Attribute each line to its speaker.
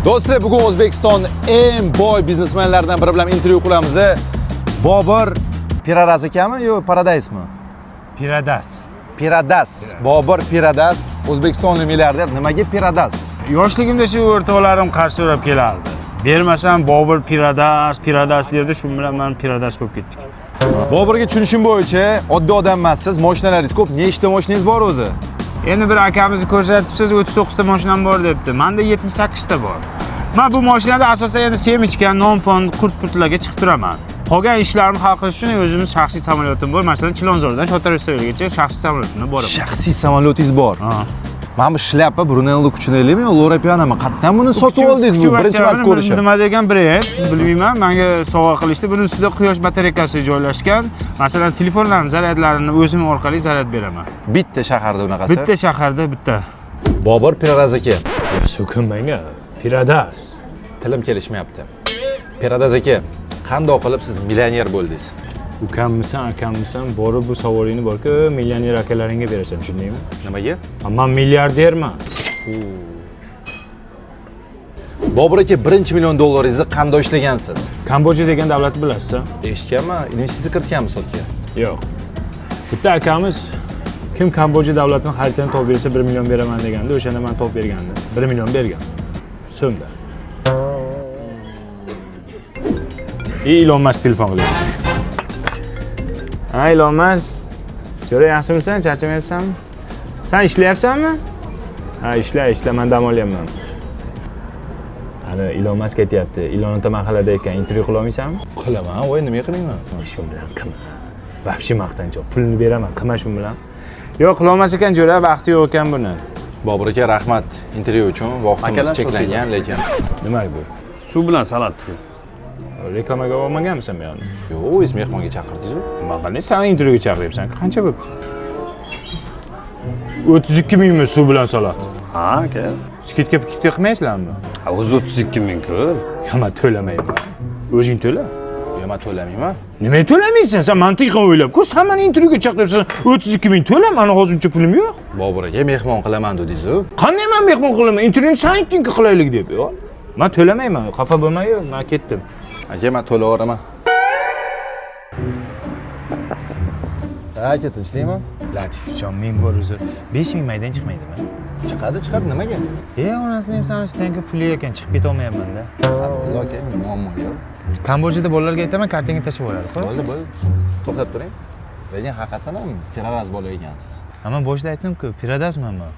Speaker 1: Do'stlar, bugun O'zbekiston eng boy biznesmenlaridan biri bilan intervyu qilamiz. Bobur Piraraz akami yo Paradaysmi?
Speaker 2: Piradas.
Speaker 1: Piradas. Bobur Piradas, o'zbekistonlik milliarder. Nimaga Piradas?
Speaker 2: Yoshligimda shu o'rtoqlarim qarz so'rab kelardi. Bermasam Bobur Piradas, Piradas derdi, shu bilan man Piradas bo'lib ketdik.
Speaker 1: Boburga tushunishim bo'yicha oddiy odam emassiz, mashinalaringiz ko'p. Nechta mashinangiz bor o'zi?
Speaker 2: Endi bir akamizni ko'rsatibsiz, 39 ta mashinam bor debdi. Menda 78 ta bor. Men bu mashinada asosan endi semichka, non-pon, qurt-purtlarga chiqib turaman. Qolgan ishlarimni hal qilish uchun o'zimning shaxsiy samolyotim bor. Masalan, Chilonzordan Shotarevstoygacha shaxsiy samolyotimda boraman.
Speaker 1: Shaxsiy samolyotingiz bor.
Speaker 2: Ha.
Speaker 1: Mana bu shlyapa Brunello Cucinellimi yo Loro Pianomi? Qayerdan buni sotib oldingiz bu? Birinchi marta ko'rishim.
Speaker 2: Nima degan brend bilmayman. Menga sovg'a qilishdi. Buning ustida quyosh batareykasi joylashgan. Masalan, telefonlarning zaryadlarini o'zim orqali zaryad beraman.
Speaker 1: Bitta shaharda unaqasi.
Speaker 2: Bitta shaharda bitta.
Speaker 1: Bobur Piraraz aka,
Speaker 2: So'kinmang, Piradas.
Speaker 1: tilim kelishmayapti. Piraraz aka, qandoq qilib siz millioner bo'ldingiz?
Speaker 2: Ukammisan, akammisan, borib bu savolingni borku millioner akalaringga berasan, tushundingmi?
Speaker 1: Nimaga?
Speaker 2: Man milliarderman.
Speaker 1: Bobur aka, birinchi million dollaringizni qanday ishlagansiz?
Speaker 2: Kamboja degan davlatni bilasiz?
Speaker 1: Eshitganman, investitsiya kiritganmi sotga?
Speaker 2: Yo'q. Bitta akamiz kim Kamboja davlatini xaritani topib bersa 1 million beraman deganda, o'shanda man topib bergandim. 1 million bergan. So'mda. Ilon Musk telefon qilyapsiz. Ha, Ilon Musk. Jo'ra yaxshimisan? Charchamayapsanmi? San ishlayapsanmi? Ha, ishla, ishla, man dam olyapman. Ana Ilon Musk aytyapti. Ilon ota mahallada ekan, intervyu qila olmaysanmi?
Speaker 1: Qilaman, voy nima qilayman?
Speaker 2: Shu bilan qilma. Вообще maqtanchoq. Pulini beraman, qilma shu bilan. Yo'q, qilolmas ekan jo'ra, vaqti yo'q ekan buni.
Speaker 1: Bobur aka, rahmat intervyu uchun. Vaqtimiz
Speaker 3: Akalar,
Speaker 1: cheklangan, lekin
Speaker 2: Nima bu?
Speaker 3: Suv bilan salat.
Speaker 2: Reklamaga olmaganmisan bu yoqni?
Speaker 1: yo'q, o'zingiz mehmonga chaqirdingiz-ku.
Speaker 2: Nima qilay? San intervyuga chaqiryapsan. Qancha bu? 32 mingmi suv bilan salat?
Speaker 3: Ha, aka.
Speaker 2: Skidka pikidka qilmaysizlarmi?
Speaker 3: Ha, o'zi 32 ming-ku.
Speaker 2: Yo, men to'lamayman. O'zing to'la.
Speaker 1: Yo'q, men to'lamayman.
Speaker 2: Nimaga to'lamaysan? Sen mantiqan o'ylab ko'r. San meni intervyuga chaqiryapsan. 32 ming to'la, mani hozir uncha pulim yo'q.
Speaker 1: Bobur aka, mehmon qilaman dedingiz-ku.
Speaker 2: Qanday man mehmon qilaman? Intervyuni san aytding-ku qilaylik deb. Yo'q. Men to'lamayman. Xafa bo'lmang, men ketdim.
Speaker 1: Aka, men to'layveraman. Ha, aka, tinchlikmi?
Speaker 2: Latifjon, men bor o'zi 5 ming maydan chiqmaydimi?
Speaker 1: Chiqadi, chiqadi, nimaga?
Speaker 2: E, onasini ham san stenka puli ekan, chiqib ketolmayapman-da.
Speaker 1: Ha, bo'ldi aka, muammo yo'q.
Speaker 2: Kambodjada bolalarga aytaman, kartangga tashlab yuboradi, xo'p?
Speaker 1: Bo'ldi, bo'ldi. To'xtab turing. Lekin haqiqatan ham Piraraz bola ekansiz.
Speaker 2: Ha, men boshida aytdim-ku, piradasman men.